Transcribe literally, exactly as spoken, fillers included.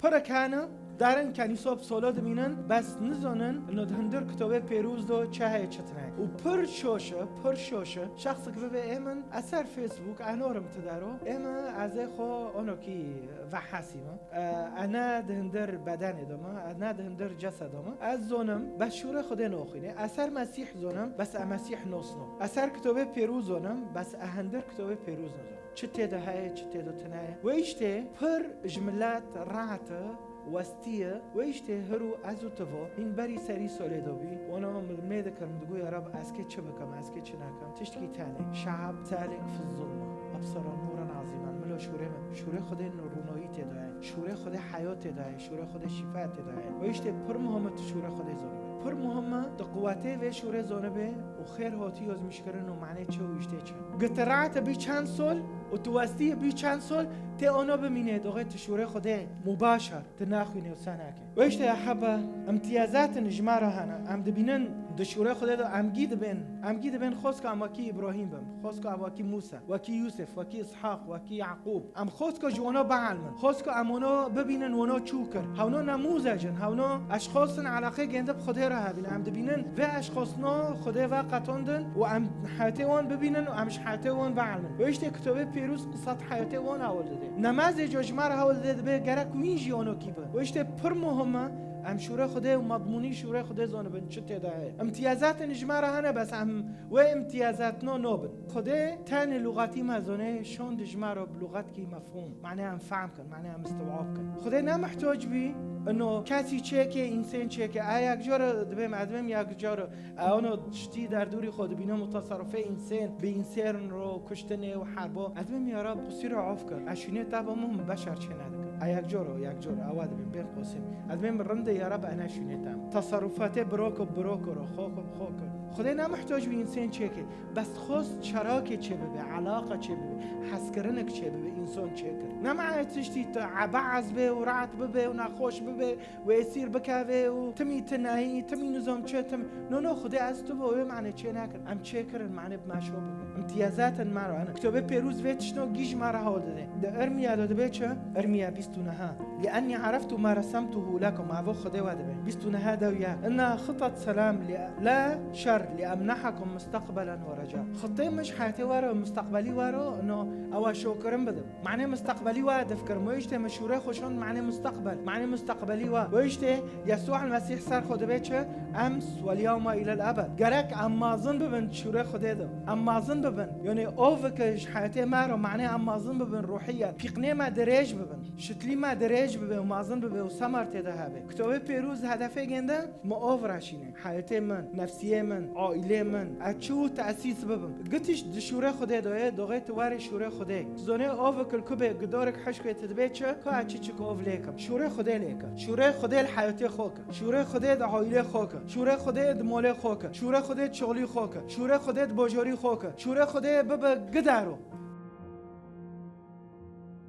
Pirek hene, darin kenîsob solo dimînin, bes nizonin, ino di hindir kitobê pêrûz do çi heye çi tine. Û pir şoş e, pir şoş e. Şexsik bibe ê min, ez ser Facebook, enorim ti dero. Ê min, ez ê xo onokî vehesî min. E, e ne di hindir bedenê de min, e ne di hindir ceseda min. Ez zonim, bes şûrê Xwedê noxwîne. Ez ser Mesîh zonim, bes e Mesîh nosno. Ez ser kitobê pêrûz zonim, bes e hindir kitobê pêrûz nizonim. Çi tê de heye, çi tê de tune ye. Wê îştê pir ji milet rahat e, westî ye. Wê îştê hir û ez û tivo hîn berî serî solê de bî. Wana min mê dikir, min digot, ya Rab, ez kê çi bikim, ez kê çi nakim. Tiştkî tenê. Şeab selek fi zulma. Ebsara nûran azîman. Milo şûrê min. Şûrê Xwedê rûnoyî tê de ye. Şûrê Xwedê heyat tê de ye. Şûrê Xwedê şîfa tê de ye. Wê îştê pir muhim e tu şûrê Xwedê zonî. Pir muhim e, tu quwetê vê şûrê zonibê û xêr hotî yozmîşkirin û manê çi û îştê çi. Gi tu rahat bî çend sol û tu westî bî çend sol, tê ono bimînê, doxê tu şûrê Xwedê mubaşer, tu naxwînê û senakê. Wê îştê hebe imtiyazatên ji me re hene. Em dibînin di şûrê Xwedê de em gî dibên, em gî dibên xoska em wekî Îbrahîm bin, xoska em wekî Mûsa, wekî Yûsif, wekî Îshaq, wekî Yaqûb. Em xoska ji wana bielmin. Xoska em wana bibînin, wana çû kir. Hewna nemûzec in, hewna eşxas in eleqeyê gêndî bi Xwedê re hebîn. Em dibînin vê eşxasna Xwedê veqetandin û em heyatê wan bibînin û em ji heyatê wan bielmin. Wê îştê kitobê pêrûz qisat heyatê wan hewl dide. Nemazê ca ji me re hewl dide, dibe gerek wîn jî onokî bi. Wê îştê pir muhim e, em şûrê Xwedê û medmûnî şûrê Xwedê zonibin çi tê de heye. Îmtiyazatên ji me re hene, bes em wê îmtiyazatna nobin. Xwedê tenê lûxatî me zone, şon di ji me re bi lûxatkî mefhûm. Mane em fehm kin, mane em istiwab kin. Xwedê ne mihtac bî, ino kesî çêke, însên çêke. A yek cara dibêm, ez dibêm yek cara. E, ono tiştî derdûrî xwe dibînim û tesarufê însên, bi însên ro, kuştinê û herbo. Ez dibêm ya Rab, qusîra af kir. Ez şûnê te bim û min beşer çê nedikim. A yek cara, yek cara, ewa dibêm, bên qosê. Ez dibêm rinde ya Rab, ene şûnê te. Tesarufatê biroko, biroko ro, xo, xo, xo kir. Xwedê ne mihtac bî însên çêke. Bes xwest çerakê çê bibe, elaqa çê bibe, hezkirinek çê bibe, însan çê kir. Nema tiştî tu ebe ez be û rahat bibe û nexweş bibe û êsîr bikeve û timî tu nehî, timî nizam çi, tim-, no, no, Xwedê ez tu bo wê mane çê nekir. Em çê kirin, mane bi me şo bibe. Îmtiyazatên me re hene. Kitobê pêrûz vê tiştno gî ji me re hewl dide. Di Irmiya de dibe çi? Irmiya bîst û neh. لأني عرفت ما رسمته لكم. Avo Xwedê we dibe. Bîst û neh dewiya. إنها خطة سلام ل-، لا شر، لأمنحكم مستقبلا ورجاء. Xitê min ji heyatê we re, mustaqbelî we re, no, ewa şokirin bidim. Mane mustaqbelî we difikirim. Wê îştê min şûrê xwe şond mane mustaqbel. Mane mustaqbelî we. Wê îştê Yesû el Mesîh ser xwe dibe çi? أمس واليوم إلى الأبد. Gerek em mazin bibin şûrê Xwedê de. Em mazin bibin. Yanî ov bike ji heyatê me re, mane em mazin bibin ruhiyen. Pîqnê me dirêj bibin. Şitlî me dirêj bibe û mazin bibe û semar tê de hebe. Kitobê pêrûz hedefê gênde mi ov raşîne. Heyetê min, nefsiyê min, aîlê min, ez çi û tesîs bibim. Gitiş di şûrê Xwedê de ye, doxê tu warê şûrê Xwedê. Zonê ov kil ku bê, gidorek hişk bê, tu dibê çi? Ku ez çi çik ov lê kim. Şûrê Xwedê lê kim. Şûrê Xwedê li heyetê xwe kim. Şûrê Xwedê di aîlê xwe kim. Şûrê Xwedê di molê xwe kim. Şûrê Xwedê di şixulî xwe kim. Şûrê Xwedê di bojorî xwe kim. Şûrê Xwedê bibe gidaro.